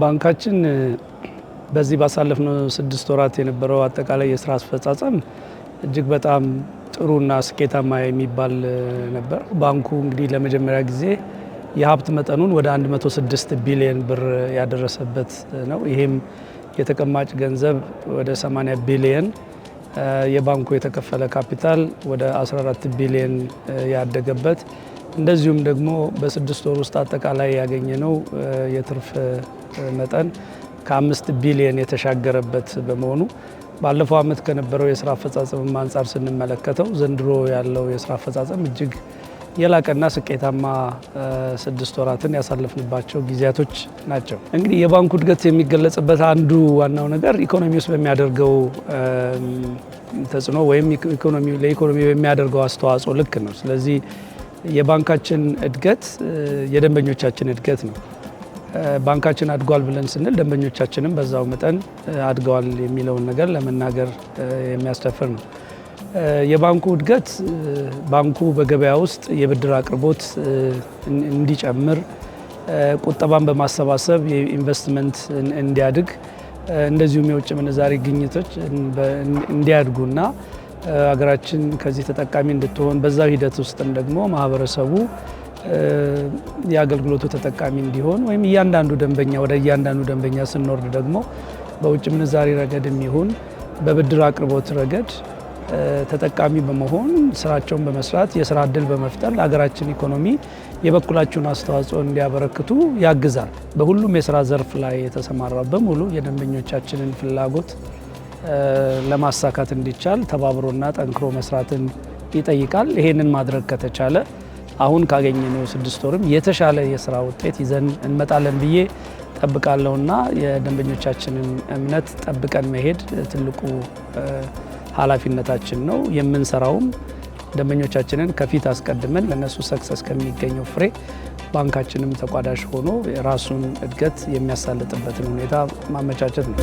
ባንካችን በዚህ ባሳለፍነው 6 ወራት የነበረው አጠቃላይ የስራ አፈጻጸም እጅግ በጣም ጥሩና ስኬታማ የሚባል ነበር። ባንኩ እንግዲህ ለመጀመሪያ ጊዜ የሀብት መጠኑን ወደ 106 ቢሊዮን ብር ያደረሰበት ነው። ይሄም የተቀማጭ ገንዘብ ወደ 80 ቢሊዮን፣ የባንኩ የተከፈለ ካፒታል ወደ 14 ቢሊዮን ያደገበት፣ እንደዚሁም ደግሞ በ6 ወር ውስጥ አጠቃላይ ያገኘነው የትርፍ መጠን ከ5 ቢሊዮን የተሻገረበት በመሆኑ፣ ባለፈው ዓመት ከነበረው የስራ አፈጻጸም አንጻር ስንመለከተው ዘንድሮ ያለው የስራ አፈጻጸም እጅግ የላቀና ስኬታማ 6 ወራትን ያሳለፍንባቸው ጊዜያቶች ናቸው። እንግዲህ የባንኩ እድገት የሚገለጽበት አንዱ ዋናው ነገር ኢኮኖሚ ውስጥ በሚያደርገው ተጽዕኖ ወይም ለኢኮኖሚ በሚያደርገው አስተዋጽኦ ልክ ነው። ስለዚህ የባንካችን እድገት የደንበኞቻችን እድገት ነው። ባንካችን አድጓል ብለን ስንል ደንበኞቻችንም በዛው መጠን አድገዋል የሚለውን ነገር ለመናገር የሚያስደፍር ነው። የባንኩ እድገት ባንኩ በገበያ ውስጥ የብድር አቅርቦት እንዲጨምር፣ ቁጠባን በማሰባሰብ የኢንቨስትመንት እንዲያድግ፣ እንደዚሁም የውጭ ምንዛሪ ግኝቶች እንዲያድጉና ሀገራችን ከዚህ ተጠቃሚ እንድትሆን፣ በዛው ሂደት ውስጥም ደግሞ ማህበረሰቡ የአገልግሎቱ ተጠቃሚ እንዲሆን ወይም እያንዳንዱ ደንበኛ፣ ወደ እያንዳንዱ ደንበኛ ስንወርድ ደግሞ በውጭ ምንዛሪ ረገድም ይሁን በብድር አቅርቦት ረገድ ተጠቃሚ በመሆን፣ ስራቸውን በመስራት፣ የስራ እድል በመፍጠር ለሀገራችን ኢኮኖሚ የበኩላቸውን አስተዋጽኦ እንዲያበረክቱ ያግዛል። በሁሉም የስራ ዘርፍ ላይ የተሰማራው በሙሉ የደንበኞቻችንን ፍላጎት ለማሳካት እንዲቻል ተባብሮና ጠንክሮ መስራትን ይጠይቃል። ይሄንን ማድረግ ከተቻለ አሁን ካገኘነው 6 ወርም የተሻለ የስራ ውጤት ይዘን እንመጣለን ብዬ ጠብቃለሁና የደንበኞቻችንን እምነት ጠብቀን መሄድ ትልቁ ኃላፊነታችን ነው። የምንሰራውም ደንበኞቻችንን ከፊት አስቀድመን ለነሱ success ከሚገኘው ፍሬ ባንካችንም ተቋዳሽ ሆኖ የራሱን እድገት የሚያሳልጥበትን ሁኔታ ማመቻቸት ነው።